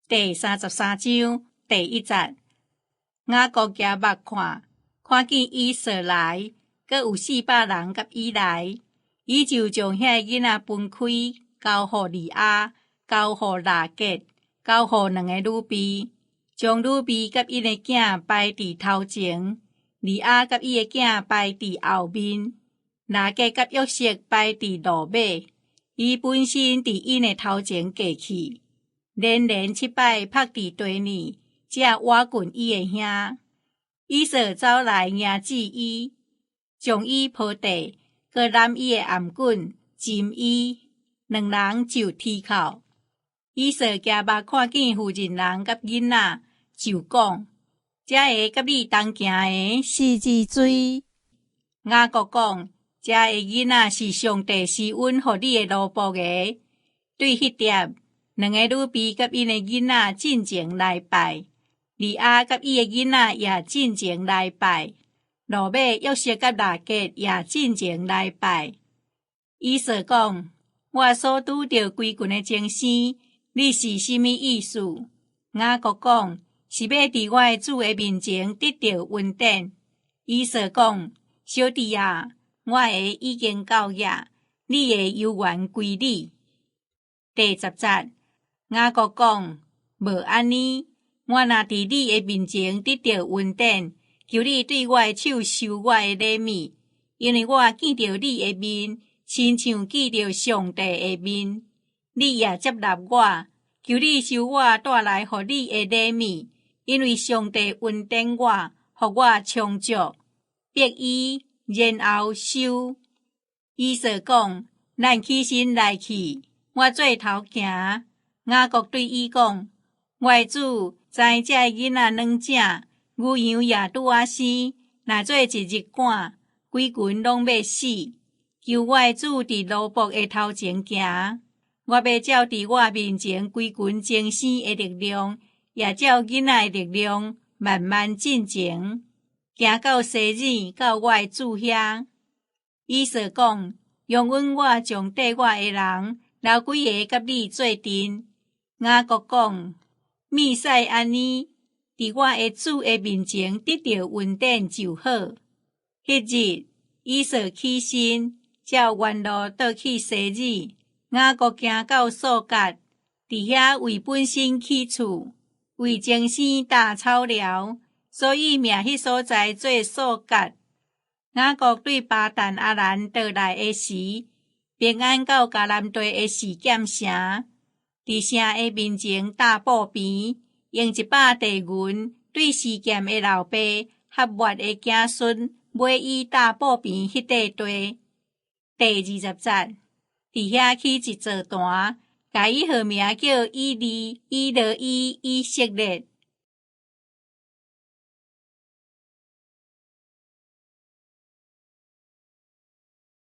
第三十三章第一節，雅各舉目看，看見以掃來，閣有四百人佮伊來，伊就將遐个囡仔分開，交予利亞，交予拉結，交予兩个女婢，將女婢佮𪜶的囝排佇頭前，利亞佮伊的囝排佇後面，拉結佮約瑟排佇落尾，伊本身佇𪜶的頭前過去，連連七擺拍佇地呢，才倚近伊的兄。以掃走來迎接伊，將伊抱地，閣攬伊的頷頸，親伊，兩人就啼哭。以掃舉目看見婦人人佮囡仔，就講：這个佮你同行的是兒誰？雅各講：這个囡仔是上帝施恩予你的奴僕的。對彼點，兩个女婢佮𪜶的囡仔進前來拜，利亞佮伊的囡仔也進前來拜，落尾約瑟佮拉結也進前來拜。以掃講：我所拄著規群的前生，你是啥物意思？雅各講：是欲佇我的主的面前得著恩典。以掃講：小弟啊，我的已經到遐，你的猶原歸你。第十節，雅各講：無按呢，我若佇你的面前得著恩典，求你對我的手收我的禮物，因為我見著你的面，親像見著上帝的面。你也接納我，求你收我帶來予你的禮物，因為上帝恩典我，予我充足。擘伊，然後收。以掃講：咱起身來去，我做頭行。雅各對伊講：我的主知這个囡仔軟正，牛羊也拄仔生，若做一日趕，規群攏欲死。求我的主佇奴僕的頭前行，我欲照佇我面前規群前生的力量，也照囡仔的力量，慢慢進前，行到西珥，到我的主遐。以掃講：容允我將綴我的人留幾个佮你做陣。雅各講：免使按呢，佇我的主的面前得著恩典就好。彼日，以掃起身，照原路倒去西珥。雅各行到數割，佇遐為本身起厝，為前生搭草寮，所以命彼所在做數割。雅各對巴旦亞蘭倒來的時，平安到迦南地的示劍城，佇城的面前搭布棚，用一百塊銀對示劍的老爸哈抹的子孫買伊搭布棚彼塊地。第二十節，佇遐起一座壇，共伊號名叫以利以羅伊以色列。